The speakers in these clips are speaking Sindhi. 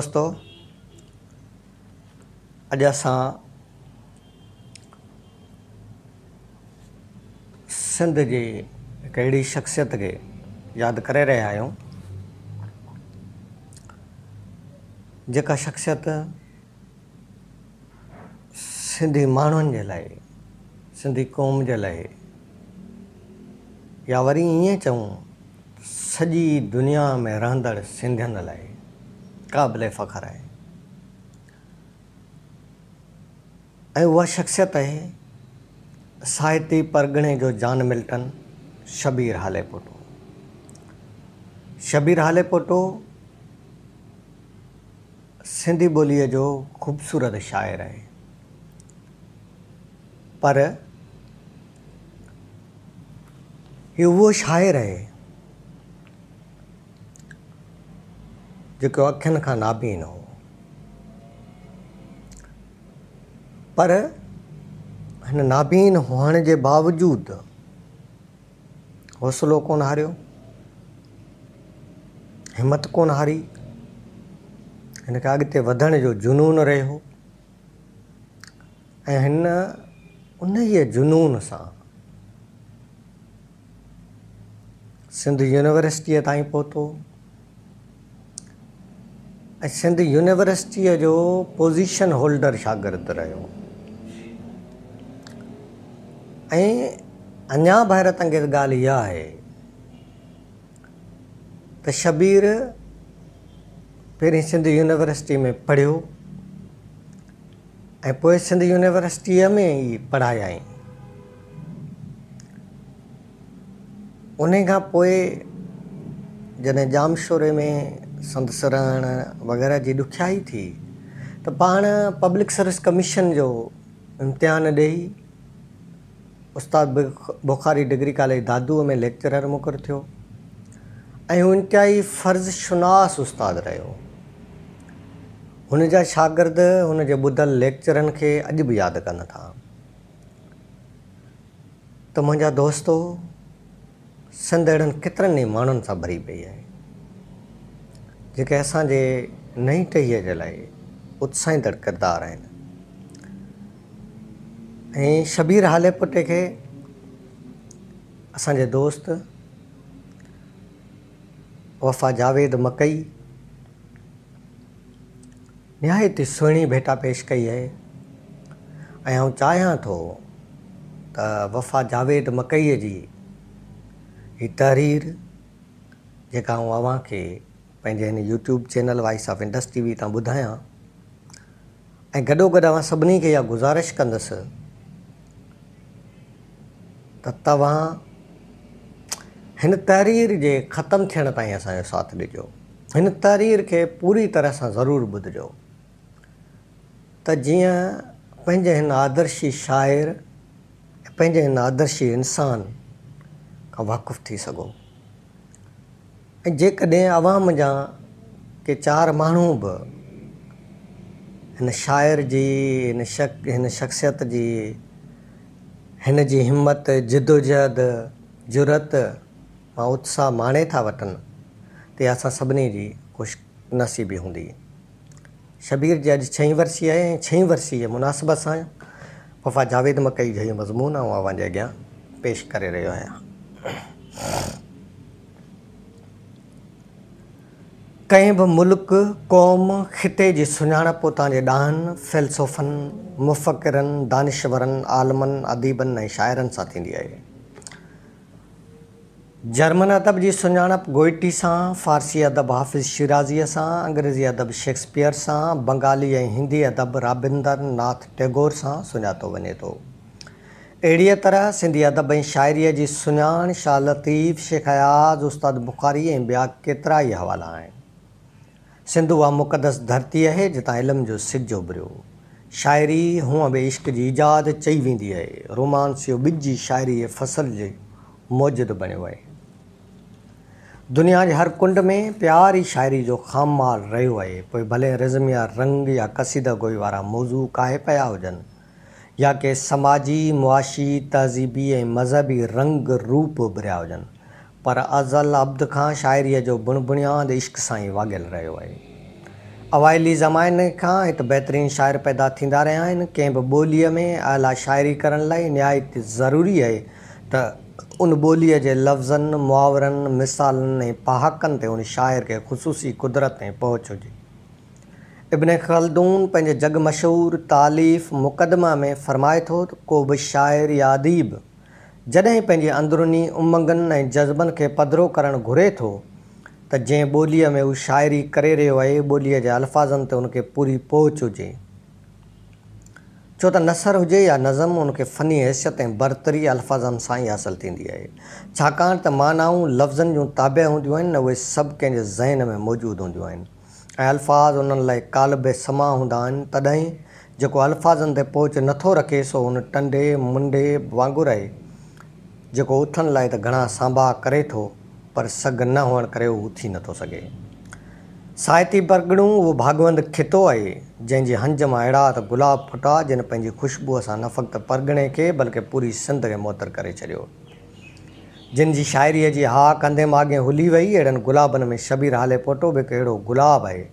دوستو اڄ اسان سنڌ جي هڪ اهڙي شخصيت کي ياد ڪري رهيا آهيون جيڪا شخصيت سنڌي ماڻهن جي لاء سنڌي قوم جي لاء يا وري ائين چئون سڄي دنيا ۾ رهندڙ سنڌين لاء قابل فخر آهي ۽ اها شخصيت آهي ساهتي پرڳڻي جو جان ملٽن شبير هاليپوٽو. شبير هاليپوٽو سنڌي ٻوليء جو خوبصورت شاعر آهي پر هي اهو شاعر آهي جيڪو اکين کان نابين هو پر هن نابين هئڻ جي باوجود حوصلو ڪونه هاريو، همت ڪونه هاري، هن کي اڳتي وڌڻ جو جنون رهيو ۽ هن انهيء جنون سان سنڌ يونيورسٽيء تائين پهتو ۽ سنڌ يونيورسٽيء جو پوزيشن هولڊر شاگرد رهيو ۽ اڃا به حيرت انگيز ڳالهه اها آهي ته شبير پهرين سنڌ يونيورسٽي ۾ پڙهيو ۽ پوء سنڌ يونيورسٽيء ۾ ئي پڙهايائين. انهيء کان پوء جڏهن ڄامشوري ۾ سندس رهڻ وغيره جي ڏکيائي ٿي ته پاڻ پبلڪ سروس ڪميشن جو امتحان ڏيئي استاد بخاري ڊگري ڪاليج دادوء ۾ ليڪچرر مقرر ٿيو ۽ هو انتهائي فرض شناس استاد رهيو. هن جا شاگرد هن جي ٻڌل ليڪچرن کي اڄ به ياد ڪن ٿا. ته منهنجا دوستو سنڌ اهڙن ڪيترن ئي ماڻهن سان ڀري پئي آهي جيڪي اسان جي نئين ٽهيء جي لاء اتساهيندڙ ڪردار آهن ۽ شبير هاليپوٽي کي اسان جي دوست وفا جاويد مڪئي نهايت ئي سهڻي ڀيٽا پيش ڪئي آهي ۽ آئون چاهيان ٿو ته وفا جاويد مڪئيء جي هي تحرير جيڪا آئون اوهان کي پنهنجي هن YouTube channel voice of Indus T V تان ٻڌايان ۽ گڏوگڏ اوهان سڀني کي اها گذارش ڪندس ته توهان هن تحرير جي ختم ٿيڻ تائين اسان جو ساٿ ڏجو. هن تحرير کي پوري طرح سان ضرور ٻڌجو ته جيئن پنهنجي هن آدرشي شاعر ۽ پنهنجي هن آدرشي انسان کان واقف ٿي سگهو ۽ جيڪڏهن اوهان منجهان ڪي چار ماڻهو به هن شاعر جي هن شخصيت جي هن جي همت، جدوجهد، جرئت مان اتساهه ماڻي ٿا وٺن ته اها اسان سڀني جي خوش نصيبي هوندي. شبير جي اڄ ڇهين ورسي آهي ۽ ڇهين ورسي جي مناسبت سان وفا جاويد مڪئي جو هي مضمون آئون اوهان جي اڳيان پيش ڪري رهيو آهيان. ڪنهن به ملڪ، قوم، خطي جي سڃاڻپ اتان جي ڏاهن، فيلسوفن، مفڪرن، دانشورن، عالمن، اديبن ۽ شاعرن سان ٿيندي آهي. جرمن ادب جي سڃاڻپ گوئٽي سان، فارسي ادب حافظ شيرازيء سان، انگريزي ادب شيڪسپيئر سان، بنگالي ۽ هندي ادب رابندر ناٿ ٽئگور سان سڃاتو وڃي ٿو. اهڙيء طرح سنڌي ادب ۽ شاعريء جي سڃاڻ شاهه لطيف، شيخ اياز، استاد بخاري ۽ ٻيا ڪيترائي حوالا آهن. سنڌ اها مقدس ڌرتي آهي جتان علم جو سج اڀريو. شاعري هونء به عشق جي ايجاد چئي ويندي آهي. رومانس جو ٻج ئي شاعريء جي فصل جو موجد بڻيو آهي. دنيا جي هر ڪنڊ ۾ پيار ئي شاعري جو خام مال رهيو آهي، پوء ڀلي رزميه رنگ يا قصيده گوئي وارا موضوع ڪاهي پيا هجن. يا ڪي سماجي، معاشي، تهذيبي ۽ مذهبي رنگ روپ اڀريا هجن، پر ازل ابد کان شاعريء جو بڻ بڻياد عشق سان ئي واڳيل رهيو آهي. اوائلي زماني کان هت بهترين شاعر پيدا ٿيندا رهيا آهن. ڪنهن به ٻوليء ۾ اعليٰ شاعري ڪرڻ لاء نهايت ضروري آهي ته ان ٻوليء جي لفظن، محاورن، مثالن ۽ پهاڪن تي ان شاعر کي خصوصي قدرت ۽ پهچ هجي. ابن خلدون پنهنجي جڳ مشهور تاليف مقدمه ۾ فرمائي ٿو ته ڪو به شاعر يا اديب جڏهن پنهنجي اندروني امنگن ۽ جذبن کي پڌرو ڪرڻ گهري ٿو ته جنهن ٻوليء ۾ هو شاعري ڪري رهيو آهي، ٻوليء جي الفاظن تي ان کي پوري پهچ هجي. ڇو ته نثر هجي يا نظم، ان کي فني حيثيت ۽ برتري الفاظن سان ئي حاصل ٿيندي آهي. ڇاڪاڻ ته معنائون لفظن جون تابع هونديون آهن ۽ اهي سڀ ڪنهن جي ذهن ۾ موجود هونديون آهن ۽ الفاظ انهن لاء قالب سماع هوندا آهن، تڏهن جيڪو الفاظن تي پهچ نٿو رکي سو ان ٽنڊي منڊي وانگر آهي، جيڪو اٿڻ لاء ته گهڻا سانباها ڪري ٿو، پر سگهه نه هئڻ ڪري هو اٿي نٿو سگهي. ساهتي پرڳڻو اهو ڀاڳوند خطو آهي، جنهن جي هنج مان اهڙا ته گلاب ڦٽا، جن پنهنجي خوشبوء سان نه فقط پرڳڻي کي، بلڪه پوري سنڌ کي معطر ڪري ڇڏيو. جن جي شاعريء جي هاڪ هنڌين ماڳين هلي وئي، اهڙن گلابن ۾ شبير هاليپوٽو به هڪ اهڙو گلاب آهي.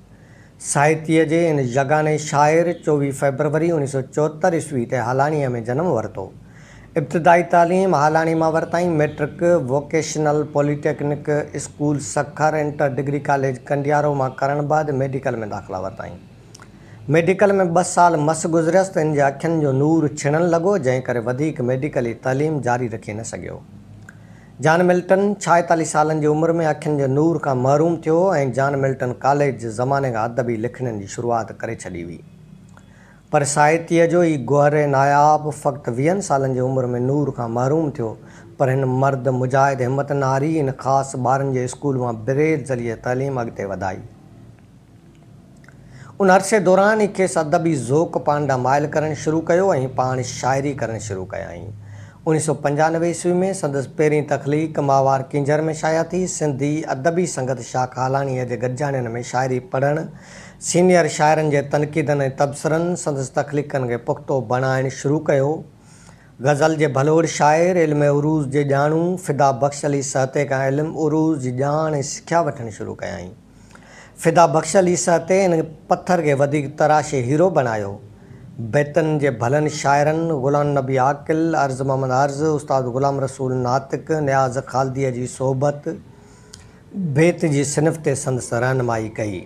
ساهتيء جي هن يگاني شاعر 24 فيبروري 1974 عيسوي تي هالاڻيء ۾ جنم ورتو. ابتدائي تعليم هالاڻي مان ورتائين. Matric, vocational polytechnic school Sukkur, inter degree college Kandiaro مان ڪرڻ بعد ميڊيڪل ۾ داخلا ورتائين. ميڊيڪل ۾ ٻه سال مس گذريس ته هن جي اکين جو نور ڇڻڻ لڳو، جنهن ڪري وڌيڪ ميڊيڪلي تعليم جاري رکي نه سگهيو. جان ملٽن ڇائيتاليهه سالن جي عمر ۾ اکين جي نور کان محروم ٿيو هو ۽ جان ملٽن ڪاليج جي زماني کان ادبي لکڻين جي شروعات ڪري ڇڏي هئي. پر ساهتيه جو هي گوهر ناياب فقط ويهن سالن جي عمر ۾ نور کان محروم ٿيو پر هن مرد مجاهد همت نه هاري هن خاص ٻارن جي اسڪول مان بريل ذريعي تعليم اڳتي وڌائي. ان عرصي دوران ئي کيس ادبي ذوق پاڻ ڏانهن مائل ڪرڻ شروع ڪيو ۽ پاڻ شاعري ڪرڻ شروع ڪيائين. 1995 عيسوي ۾ سندس پهرين تخليق ماهوار ڪينجهر ۾ شايع ٿي. سنڌي ادبي سنگت شاخ هالاڻيء جي گڏجاڻين ۾ شاعري پڙهڻ، سينيئر شاعرن جي تنقيدن ۽ تبصرن سندس تخليقن کي پختو بڻائڻ شروع ڪيو. غزل جي ڀلوڙ شاعر، علم عروض جي ڄاڻو فدا بخش علي سهتي کان علم عروض جي ڄاڻ ۽ سکيا وٺڻ شروع ڪيائين. فدا بخش علي سهتي ان پٿر کي وڌيڪ تراشي هيرو بڻايو. بيتن جي ڀلن شاعرن غلام نبي عاقل، عرض محمد عرض، استاد غلام رسول ناطق، نياز خالديء جي صحبت بيت جي صنف تي سندس رهنمائي ڪئي.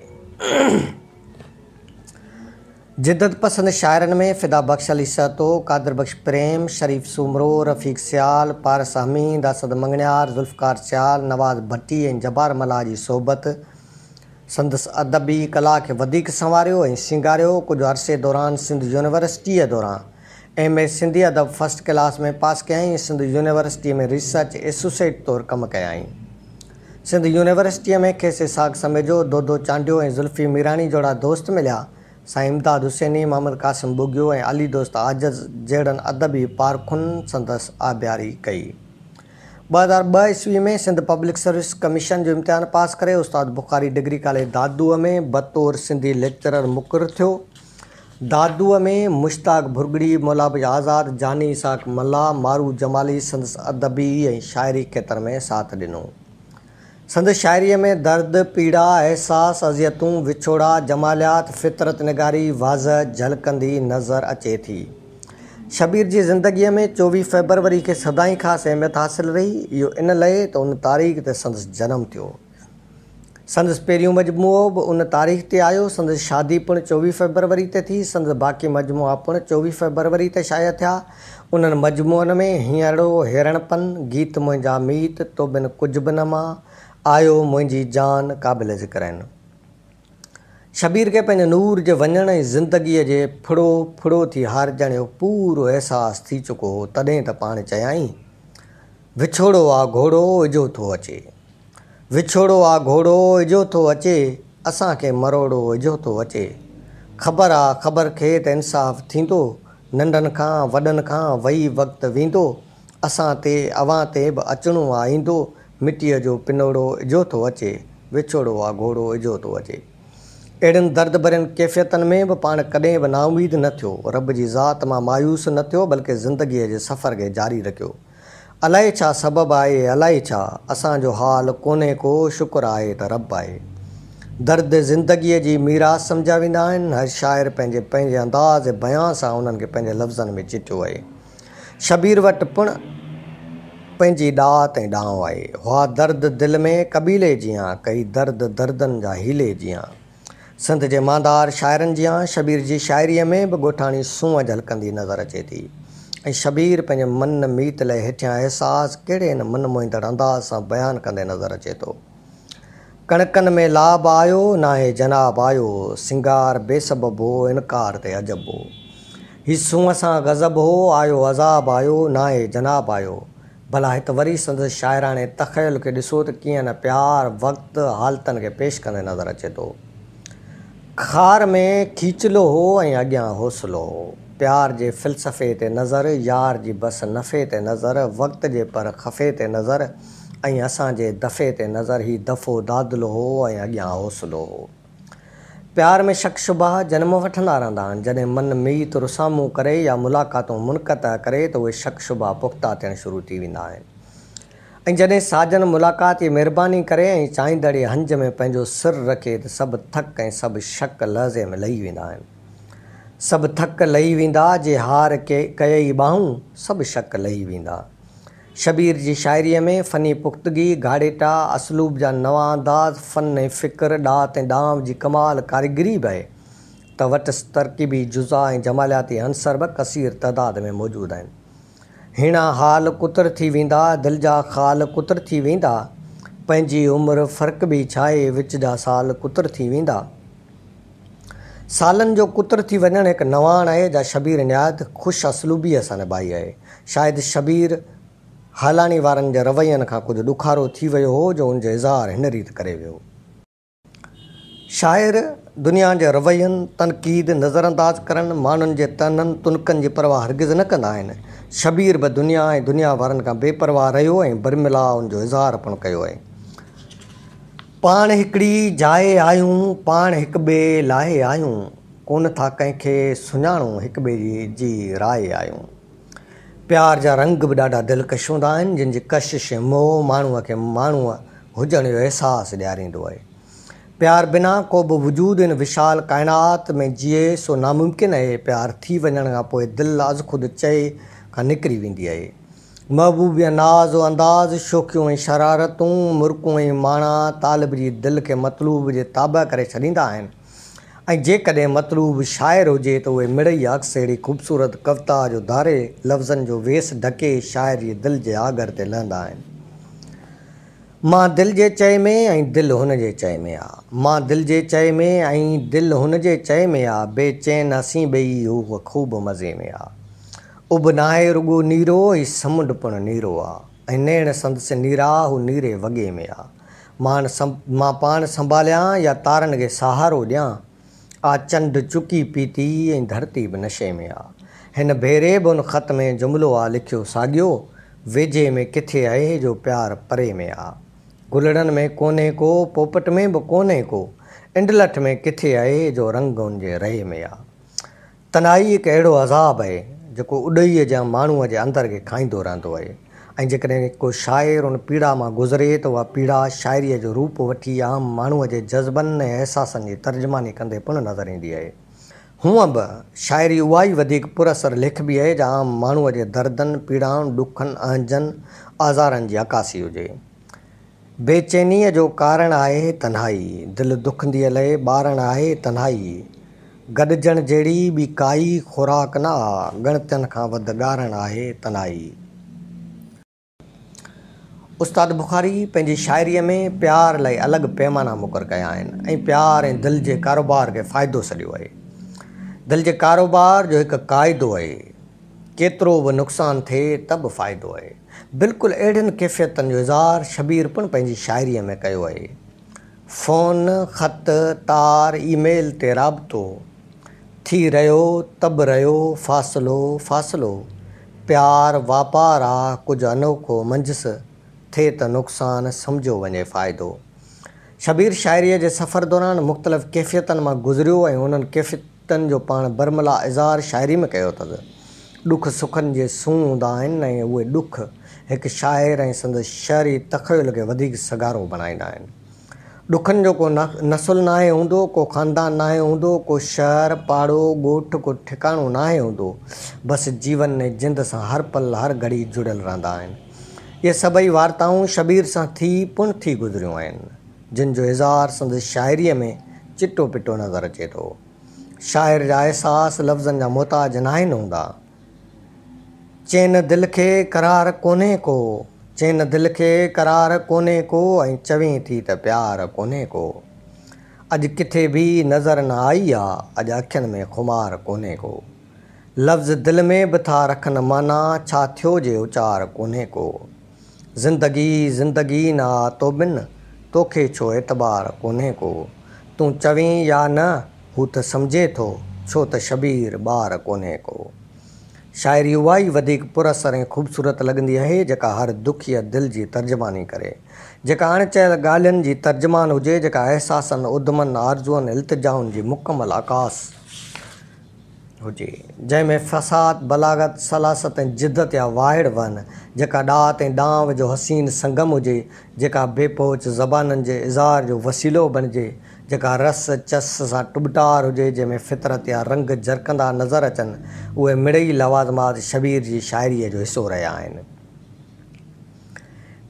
جدت پسند شاعرن ۾ فدا بخش علي سهتو، قادر بخش پريم، شريف سومرو، رفيق سيال، پارس حميد، اسد مڱڻيار، ذوالفقار سيال، نواز ڀٽي ۽ جبار ملاح جي صحبت سندس ادبي ڪلا کي وڌيڪ سنواريو ۽ سينگاريو. ڪجهه عرصي دوران سنڌ يونيورسٽيء دوران ايم اي سنڌي ادب فرسٽ ڪلاس ۾ پاس ڪيائين ۽ سنڌ يونيورسٽيء ۾ ريسرچ ايسوسيئيٽ طور ڪم ڪيائين. سنڌ يونيورسٽيء ۾ کيس اسحاق سميجو، دودو چانڊيو ۽ زلفي ميراڻي جهڙا دوست مليا. سائين امداد حسيني، محمد قاسم ٻگهيو ۽ علي دوست عاجز جهڙن ادبي پارکن سندس آبياري ڪئي. 2002 عيسوي ۾ سنڌ پبلڪ سروس ڪميشن جو امتحان پاس ڪري استاد بخاري ڊگري ڪاليج دادوء ۾ بطور سنڌي ليڪچرر مقرر ٿيو. دادوء ۾ مشتاق ڀرڳڙي، مولابخش آزاد، جاني اسحاق ملاح، مارو جمالي سندس ادبي ۽ شاعري کيتر ۾ ساٿ ڏنو. سندس شاعريء ۾ درد، پيڙا، احساس، اذيتون، وڇوڙا، جماليات، فطرت نگاري واضح جهلڪندي نظر اچي ٿي. شبير جي زندگيء ۾ 24 فيبروري کي سدائين خاص اهميت حاصل رهي، اهو ان لئي ته ان تاريخ تي سندس جنم ٿيو. سندس پهريون مجموعو به ان تاريخ تي آيو. سندس شادي پڻ 24 فيبروري تي ٿي. سندس باقي مجموعا پڻ 24 فيبروري تي شايع ٿيا. انهن مجموعن ۾ هينئڙو هيرڻ پن، گيت منهنجا ميت، تو بن ڪجهه به نه مان، آيو منهنجي جان قابل ذڪر آهن. شبير کي پنهنجي نور جي وڃڻ ۽ زندگيء جي ڦڙو ڦڙو ٿي هارجڻ جو پورو احساس ٿي چڪو هو، تڏهن ته پاڻ چيائين، وڇوڙو آ گهوڙو اجهو ٿو اچي. وڇوڙو آ گهوڙو اجهو ٿو اچي، اسان کي مروڙو اجهو ٿو اچي. خبر آ خبر کي ته انصاف ٿيندو، ننڍن کان وڏن کان وئي وقت ويندو، اسان تي اوهان تي به اچڻو آ ايندو، مٽيء جو پنوڙو اجهو ٿو اچي، وڇوڙو آ گهوڙو اجهو ٿو اچي. اهڙين درد ڀرين ڪيفيتن ۾ به پاڻ ڪڏهن به نااميد نه ٿيو، رب جي ذات مان مايوس نه ٿيو بلڪه زندگيء جي سفر کي جاري رکيو. الائي ڇا سبب آهي الائي ڇا، اسان جو حال ڪونهي ڪو، شڪر آهي ته رب آهي. درد زندگيء جي ميراث سمجهيا ويندا آهن. هر شاعر پنهنجي پنهنجي انداز بيان سان انهن کي پنهنجي لفظن ۾ چٽيو آهي. شبير وٽ پڻ پنهنجي ڏات ۽ ڏانء آهي. هئا درد دل ۾ قبيلي جيان، ڪئي درد دردن جا حيلي جيان. سنڌ جي ماندار شاعرن جيان شبير جي شاعريء ۾ به ڳوٺاڻي سونهن جهلڪندي نظر اچي ٿي ۽ شبير پنهنجي من ميت لئه هيٺيان احساس ڪهڙي نه من موهيندڙ انداز سان بيان ڪندي نظر اچي ٿو. ڪڻڪن ۾ لاڀ آيو، ناهي جناب آيو، سينگار بي سبب هو، انڪار تي عجب هو. هي سونهن سان غضب هو، آيو عذاب آيو، ناهي جناب آيو. ڀلا هت وري سندس شاعراڻي تخيل کي ڏسو ته ڪيئن نه پيار، وقت، حالتن کي پيش ڪندي نظر اچي ٿو. خار ۾ کيچلو هو ۽ اڳيان حوصلو هو. پيار جي فلسفي تي نظر، يار جي بس نفعي تي نظر، وقت جي پر خفي تي نظر ۽ اسان جي دفعي تي نظر، هي دفعو دادلو هو ۽ اڳيان حوصلو هو. پيار ۾ شڪ شبها جنم وٺندا رهندا آهن. جڏهن من ميت رسامون ڪري يا ملاقاتون منقطع ڪري ته اهي شڪ شبها پختا ٿيڻ شروع ٿي ويندا آهن ۽ جڏهن ساجن ملاقات جي مهرباني ڪري ۽ چاهيندڙ جي هنج ۾ پنهنجو سر رکي ته سڀ ٿڪ ۽ سڀ شڪ لحظي ۾ لهي ويندا آهن. سڀ ٿڪ لهي ويندا جي هار ڪيئي ٻانهون سڀ شڪ لهي ويندا. شبير جي شاعريء ۾ فني پختگي، گهاڙيٽا، اسلوب جا نوان انداز، فن ۽ فڪر، ڏات ۽ ڏانء جي ڪمال ڪاريگري به آهي ته وٽس ترڪيبي جزا ۽ جمالياتي عنصر به ڪثير تعداد ۾ موجود آهن. هيڻا حال ڪتر ٿي ويندا، دل جا خال ڪتر ٿي ويندا، پنهنجي عمر فرق به ڇاهي، وچ جا سال ڪتر ٿي ويندا. سالن جو ڪتر ٿي وڃڻ هڪ نواڻ آهي جا شبير نهايت خوش اسلوبيء سان نڀائي آهي. شايد شبير هالاڻي وارن جي روين کان ڪجهه ڏکارو ٿي ويو هو جو ان جو اظهار هن ريت ڪري ويو. شاعر دنيا جي روين، تنقيد، نظرانداز ڪرڻ، ماڻهن جي طعنن تنڪن جي پرواهه هرگز نه ڪندا آهن. شبير به دنيا ۽ دنيا وارن کان بي پرواهه رهيو ۽ برملا ان جو اظهار پڻ ڪيو آهي. پاڻ هڪڙي جاء آهيون، پاڻ هڪ ٻئي لاء آهيون، ڪونه ٿا ڪنهن کي سڃاڻون، هڪ ٻئي جي راء آهيون. پيار جا رنگ به ڏاڍا دلڪش هوندا آهن، جن جي ڪشش ۽ موهه ماڻهوء کي ماڻهوء هجڻ جو احساس ڏياريندو آهي. پيار بنا ڪو به وجود هن وشال ڪائنات ۾ جيئي سو ناممڪن آهي، پيار ٿي وڃڻ کان پوء دل ازخود چئي کان نڪري ويندي آهي. محبوب جا ناز و انداز، شوخيون ۽ شرارتون، مرڪون ۽ ماڻا طالب جي دل کي مطلوب جي تابع ڪري ڇڏيندا آهن ۽ جيڪڏهن مطلوب شاعر هجي ته اهي مڙئي عڪس اهڙي خوبصورت ڪوتا جو ڌاري لفظن جو ويس ڍڪي شاعر جي دل جي آڳر تي لهندا آهن. مان دل جي چئي ۾ ۽ دل هن جي چئي ۾ آ. مان دل جي چئي ۾ ۽ دل هن جي چئي ۾ آ، بي چين اسين ٻئي هو خوب مزي ۾ آ. اڀ ناهي رڳو نيرو هي سمنڊ پڻ نيرو آ ۽ نيڻ سندس نيرا هو نيري وڳي ۾ آ مان مان پاڻ سنڀاليان يا تارن کي سهارو ڏيان آ چنڊ چڪي پيتي ۽ ڌرتي به نشي ۾ آ هن ڀيري به ان خط ۾ جملو آ لکيو ساڳيو ويجهي ۾ ڪٿي آهي جو پيار پري ۾ آ گلڙن ۾ ڪونهي ڪو پوپٽ ۾ به ڪونهي ڪو انڊلٺ ۾ ڪٿي آهي جو رنگ ان جي رهي ۾ آ. تنهائي هڪ اهڙو عذاب آهي، جيڪو اڏوهيء جيان ماڻهوء جي اندر کي کائيندو رهندو آهي ۽ جيڪڏهن ڪو شاعر ان پيڙا مان گذري ته اها پيڙا شاعريء جو روپ وٺي عام ماڻهوء جي جذبن ۽ احساسن جي ترجماني ڪندي پڻ نظر ايندي آهي. هونء به شاعري اها ئي وڌيڪ پر اثر ليکبي آهي جا عام ماڻهوء جي دردن، پيڙائن، ڏکن، اهنجن، آزارن جي عڪاسي هجي. بيچينيء جو ڪارڻ آهي تنهائي. دل دکنديء لئه ٻارڻ آهي تنهائي. گڏجڻ جهڙي ٻي ڪائي خوراڪ نه آ، ڳڻتين کان وڌ ڳارڻ آهي تنهائي. استاد بخاري پنهنجي شاعريء ۾ پيار لئه الڳ پيمانا مقرر ڪيا آهن ۽ پيار ۽ دل جي ڪاروبار کي فائدو سڏيو آهي. دل جي ڪاروبار جو هڪ قاعدو آهي. ڪيترو به نقصان ٿئي ته به فائدو آهي. بلڪل اهڙين ڪيفيتن جو اظهار شبير پڻ پنهنجي شاعريء ۾ ڪيو آهي. فون، خط، تار، اي ميل تي رابطو ٿي رهيو ته به رهيو فاصلو فاصلو. پيار واپار آ ڪجهه انوکو منجهس ٿئي ته نقصان سمجهيو وڃي فائدو. شبير شاعريء جي سفر دوران مختلف ڪيفيتن مان گذريو ۽ انهن ڪيفيتن تن جو پاڻ برملا اظهار شاعري ۾ ڪيو اٿس. ڏک سکن جي سونهن هوندا آهن ۽ اهي ڏک هڪ شاعر ۽ سندس شعري تخيل کي وڌيڪ سگهارو بڻائيندا آهن. ڏکن جو ڪو نسل ناهي هوندو، ڪو خاندان ناهي هوندو، ڪو شهر، پاڙو، ڳوٺ، ڪو ٺڪاڻو ناهي هوندو. بس جيون ۽ جند سان هر پل هر گهڙي جڙيل رهندا آهن. اهي سڀئي وارتائون شبير سان ٿي پڻ ٿي گذريون آهن، جن جو اظهار سندس شاعريء ۾ چٽو پٽو نظر اچي ٿو. شاعر جا احساس لفظن جا محتاج ناهن هوندا. چين دل کي قرار ڪونهي ڪو، چين دل کي قرار ڪونهي ڪو ۽ چوين ٿي ته پيار ڪونهي ڪو. اڄ ڪٿي ڀي نظر نه آئي آ، اڄ اکين ۾ خمار ڪونهي ڪو. لفظ دل ۾ به ٿا رکن معنيٰ، ڇا ٿيو جي اچار ڪونهي ڪو. زندگي زندگي نه آ تو بن، توکي ڇو اعتبار ڪونهي ڪو. تون چوين يا نه، هو ته سمجهي ٿو، ڇو ته شبير ٻار ڪونهي ڪو. شاعري اها ئي وڌيڪ پر اثر ۽ خوبصورت لڳندي آهي، جيڪا هر دکيء دل جي ترجماني ڪري. جيڪا اڻ چيل ڳالهين جي ترجمان هجي، جيڪا احساسن، اڌمن، آرزوئن، التجائن جي مڪمل عڪاس هجي. جنهن ۾ فصاحت، بلاغت، سلاست ۽ جدت يا واهڙ وهن، جيڪا ڏات ۽ ڏانء جو حسين سنگم هجي، جيڪا بي پهچ زبانن جي اظهار جو وسيلو بڻجي، جيڪا رس چس سان ٽٻٽار هجي، جنهن ۾ فطرت يا رنگ جرڪندا نظر اچن، اهي مڙئي لوازمات شبير جي شاعريء جو حصو رهيا آهن.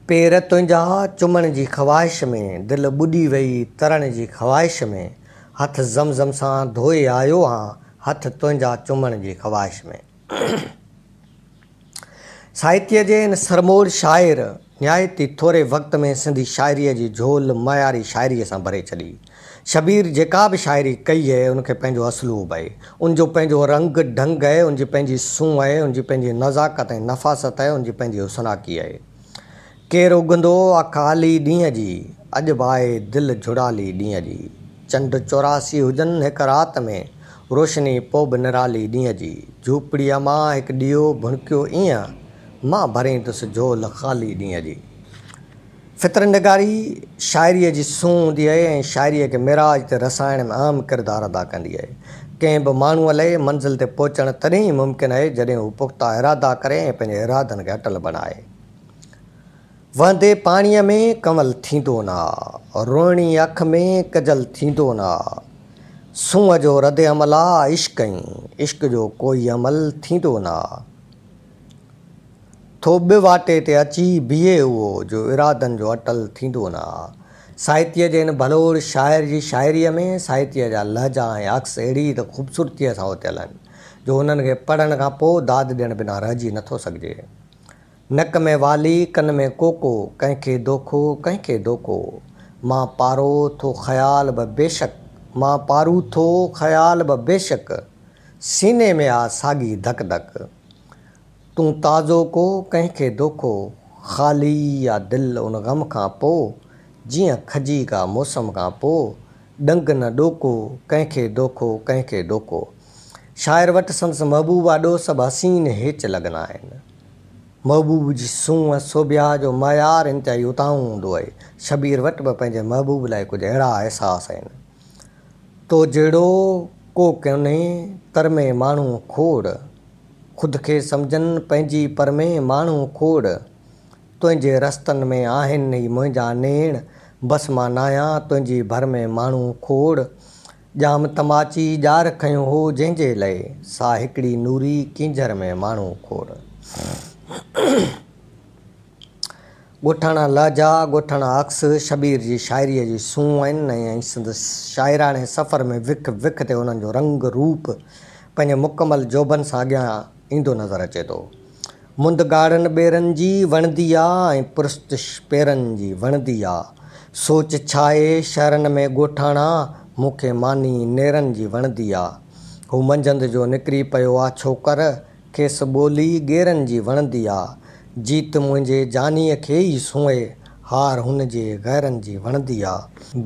پير تنهنجا چمڻ جي خواهش ۾، دل ٻڏي وئي ترڻ جي خواهش ۾، هٿ زم زم سان ڌوئي آيو هان، هٿ تنهنجا چمڻ جي خواهش ۾. ساهتيه جي هن سرموڙ شاعر نهايت ئي ٿوري وقت ۾ سنڌي شاعريء جي جهول معياري شاعريء سان ڀري ڇڏي. شبير جيڪا به شاعري ڪئي اهي، ان کي پنهنجو اسلوب اهي، ان جو پنهنجو رنگ ڍنگ اهي، ان جي پنهنجي سونهن اهي، ان جي پنهنجي نزاڪت ۽ نفاست اهي، ان جي پنهنجي حسناڪي اهي. ڪير اگهندو اک آلي ڏينهن جي، اڄ به آهي دل جهڙالي ڏينهن جي. چنڊ 84 هجن هڪ رات ۾، روشني پو به نرالي ڏينهن جي. جهوپڙيء مان هڪ ڏيئو ڀڻڪيو ايئن، مان ڀريندس جهول خالي ڏينهن جي. فطر نگاري شاعريء جي سونهن هوندي اهي ۽ شاعريء کي معراج تي رسائڻ ۾ اهم ڪردار ادا ڪندي اهي. ڪنهن به ماڻهوء لئه منزل تي پهچڻ تڏهن ئي ممڪن اهي، جڏهن هو پختا ارادا ڪري ۽ پنهنجي ارادن کي اٽل بڻائي. وهندي پاڻيء ۾ ڪنول ٿيندو نه آ. روئڻي اک ۾ ڪجل ٿيندو نه آ. سونهن جو رد عمل آ عشق ۽ عشق جو ڪوئي عمل ٿيندو نه آ. ٿو ٻه واٽي تي اچي بيهي اهو جو ارادن جو اٽل ٿيندو نه آ. ساهتيه جي هن ڀلوڙ شاعر جي شاعريء ۾ ساهتيه جا لهجا ۽ عڪس اهڙي ته خوبصورتيء سان اوتيل آهن جو انهن کي پڙهڻ کان پوء داد ڏيڻ بنا رهجي نٿو سگهجي. نڪ ۾ والي، ڪن ۾ ڪوڪو، ڪنهن کي دوکو، ڪنهن کي دوکو. مان پارو ٿو خيال به بيشڪ، مان پارو ٿو خيال به بيشڪ، سيني ۾ آ ساڳي ڌڪ ڌڪ. تون تازو ڪو، ڪنهن کي دوکو، خالي آ دل ان غم کان پو، جيئن کجي ڪا موسم کان پو، ڏنگ نه ڏوڪو، ڪنهن کي دوکو، ڪنهن کي دوکو. شاعر وٽ سندس محبوب آڏو سڀ حسين هيچ لڳندا آهن. محبوب جي سونهن سوڀيا جو معيار انتهائي اتاهون هوندو آهي. شبير وٽ به پنهنجي محبوب لاء ڪجهه اهڙا احساس آهن. تو جهڙو ڪو ڪونهي تر ۾ ماڻهو کوڙ. خود کي سمجهن پنهنجي پر ۾ ماڻهو کوڙ. تنهنجي رستن ۾ آهن هي منهنجا نيڻ. بس مان ناهيان تنهنجي ڀر ۾ ماڻهو کوڙ. ڄام تماچي ڄار کنيو هو جنهن جي لئي، سا هڪڙي نوري ڪينجهر ۾ ماڻهو کوڙ. ڳوٺاڻا لهجا، ڳوٺاڻا عڪس شبير جي شاعريء جي سونهن آهن ۽ سندس شاعراڻي سفر ۾ وک وک تي انهن جو رنگ روپ پنهنجي مڪمل جوڀن سان اڳيان ايندو نظر اچي ٿو. مند ڳاڙهن ٻيرن جي وڻندي آ ۽ پرستش پيرن جي وڻندي آ. سوچ ڇاهي شهرن ۾ ڳوٺاڻا مون کي ماني نيرن جي وڻندي آ. هو منجهند جو نڪري پيو آ ڇوڪر کيس ٻولي ڳيرن جي وڻندي آ. جيت منهنجي جانيء کي ئي سونهي هار هن جي غيرن جي وڻندي آ.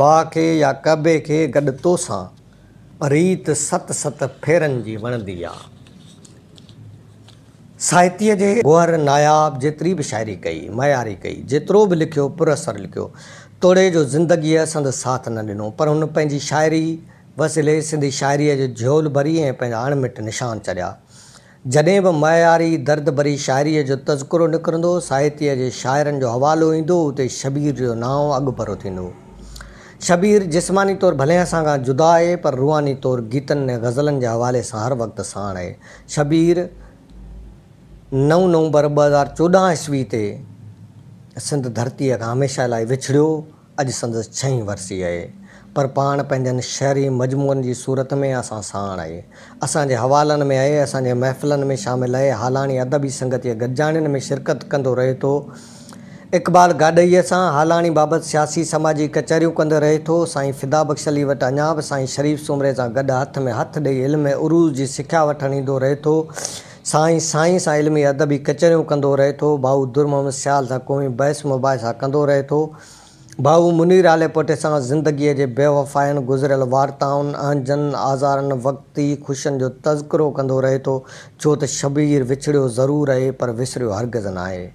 باهه کي يا ڪعبي کي گڏ توسان ريت ست ست ڦيرن جي وڻندي آ. ساهتيه جي گوهر ناياب جيتري به شاعري ڪئي، معياري ڪئي، جيترو به لکيو پر اثر لکيو، توڙي جو زندگيء سندس ساٿ نه ڏنو، پر هن پنهنجي شاعري وسيلي سنڌي شاعريء جو جهول ڀري ۽ پنهنجا اڻ مٽ نشان ڇڏيا. جڏهن به معياري درد ڀري شاعريء جو تذڪرو نڪرندو، ساهتيه جي شاعرن جو حوالو ايندو، اتي شبير جو نانء اڳڀرو ٿيندو. شبير جسماني طور ڀلي اسان کان جدا آهي پر روحاني طور گيتن ۽ غزلن جي حوالي سان هر وقت ساڻ آهي. شبير نو نومبر 2014 عيسوي تي سنڌ ڌرتيء کان هميشه لاء وڇڙيو. اڄ سندس ڇهين ورسي اهي، پر پاڻ پنهنجن شعري مجموعن جي صورت ۾ اسان ساڻ اهي. اسان جي حوالن ۾ اهي، اسان جي محفلن ۾ شامل اهي، هالاڻي ادبي سنگت جي گڏجاڻين ۾ شرڪت ڪندو رهي ٿو. اقبال گاڏهيء سان هالاڻي بابت سياسي سماجي ڪچهريون ڪندو رهي ٿو. سائين فدا بخش علي وٽ اڃا به سائين شريف سومري سان گڏ هٿ ۾ هٿ ڏئي علم عروض جي سکيا وٺڻ ايندو رهي ٿو. سائين سائين سان علمي ادبي ڪچهريون ڪندو رهي ٿو. ڀائو در محمد سيال سان قومي بحث مباحثا ڪندو رهي ٿو. ڀائو منير هاليپوٽي سان زندگيء جي بيوفائين، گذريل وارتائن، اهنجن، آزارن، وقتي خوشين جو تذڪرو ڪندو رهي ٿو. ڇو ته شبير وڇڙيو ضرور اهي پر وسريو هرگز ناهي.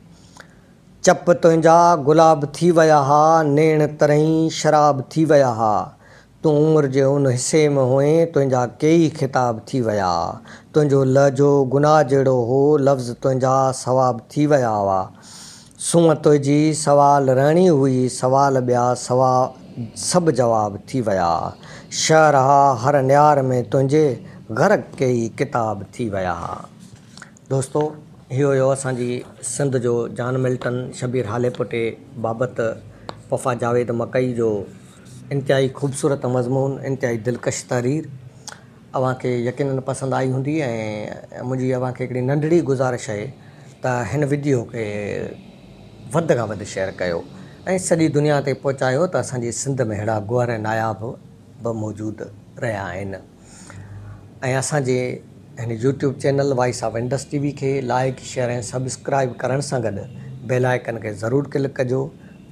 چپ تنهنجا گلاب ٿي ويا ها، نيڻ ترهين شراب ٿي ويا ها. تون عمر جي ان حصي ۾ هئين، تنهنجا ڪيئي خطاب ٿي ويا. تنهنجو لهجو گناهه جهڙو هو، لفظ تنهنجا ثواب ٿي ويا هئا. سونهن تنهنجي سوال رهڻي هئي، سوال ٻيا سوا سڀ جواب ٿي ويا. شعر ها هر نيار ۾ تنهنجي، غرق ڪيئي ڪتاب ٿي ويا. دوستو هي هيو اسان جي سنڌ جو جان ملٽن شبير هاليپوٽي بابت پفا جاويد مڪئي جو انتهائي خوبصورت مضمون انتهائي دلڪش تحرير اوهان کي يقينن پسند آئي هوندي ۽ منهنجي اوهان کي هڪڙي ننڍڙي گذارش آهي ته هن وڊيو کي وڌ کان وڌ شيئر ڪيو ۽ سڄي دنيا تي پهچايو ته اسان جي سنڌ ۾ اهڙا گوهر ناياب به موجود رهيا آهن. ۽ اسان جي هن YouTube channel voice of Indus T V کي لائيڪ شيئر ۽ سبسڪرائيب ڪرڻ سان گڏ بيل آئيڪن کي ضرور ڪلڪ ڪجو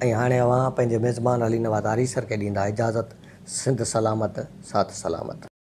۽ هاڻي اوهان پنهنجي ميزبان علي نواز آريسر کي ڏيندا اجازت سنڌ سلامت ساٿ سلامت.